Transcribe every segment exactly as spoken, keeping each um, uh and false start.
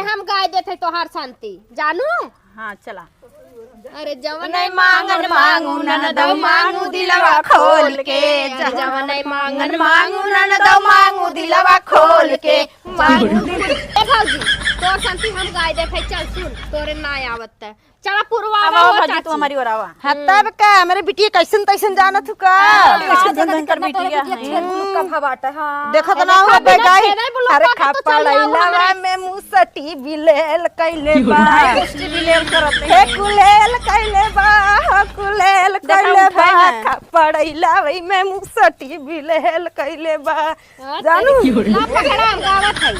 हम गाय देत है तोहार शांति, जानू? हाँ, चला। अरे जवन नहीं मांगन मांगू, ननदौ मांगू दिलवा खोल के। जवन नहीं मांगन मांगू, ननदौ मांगू दिलवा खोल के। मांगू दिल-, ए भौजी, तोर शांति हम गाय देत है, चल सुन, तोरे ना आवत है। चला पुरवा अब आओ हो, भौजी, चल तू सुन। हमारी ओर आवा। हाँ, तब का, हमरे बिटिया कैसन तैसन जानत हूँ का? हाँ, कैसन कैसन तैसन कर बिटिया है। देखत ना हो बेगाई। अरे खा पड़ैलवा में मुसटी बिलेल कैले बा। मुसटी बिलेल करत है। हे कुलेल कैले बा, हो कुलेल कैले बा। खा पड़ैलवा में मुसटी बिलेल कैले बा। जानू? ला पकड़ा, हम गावत है।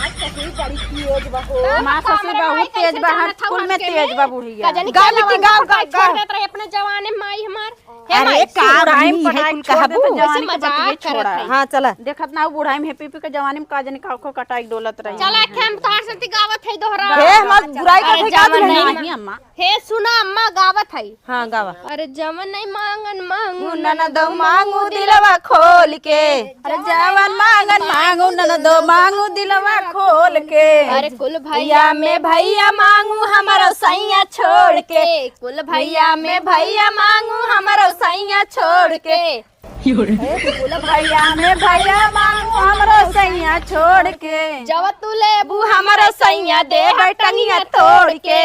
आज ससुर बड़ी तेज बा हो। माँ ससुर बहुत तेज बा, हर कुल में तेज बा बुढ़िया। गाओ बेटी, गाओ, गाओ, गाओ। अपने जवाने माई हमार। अरे, का बुढ़ाई में पटाई छोड़ देत, जवानी के बात छोड़ा। हाँ, चला। देखत ना, बुढ़ाई में पी पी के जवानी में का जाने का खो कटाई डोलत रही। चला, एक हम तोहार साथी गावत है दोहरा। हे, हमार बुराई का अरे, ठेका जवन नहीं। नहीं, अम्मा। हे, सुना, अम्मा गावत है। हाँ, गावा। अरे, जवन नहीं मांगन मांगू, ननदौ मांगू दिलवा खोल के। अरे, जवन मांगन मांगू, ननदौ मांगू दिलवा खोल के। अरे, कुल भैया में भैया मांगू, हमरो सैया छोड़ के। कुल भैया में भैया मांगू, हमरो सैया छोड़ के। हे कुल भैया में भैया मांगू, हमरो सैया छोड़ के। जब तू लेबू हमरो सैया, देबै टंगिया तोड़ के।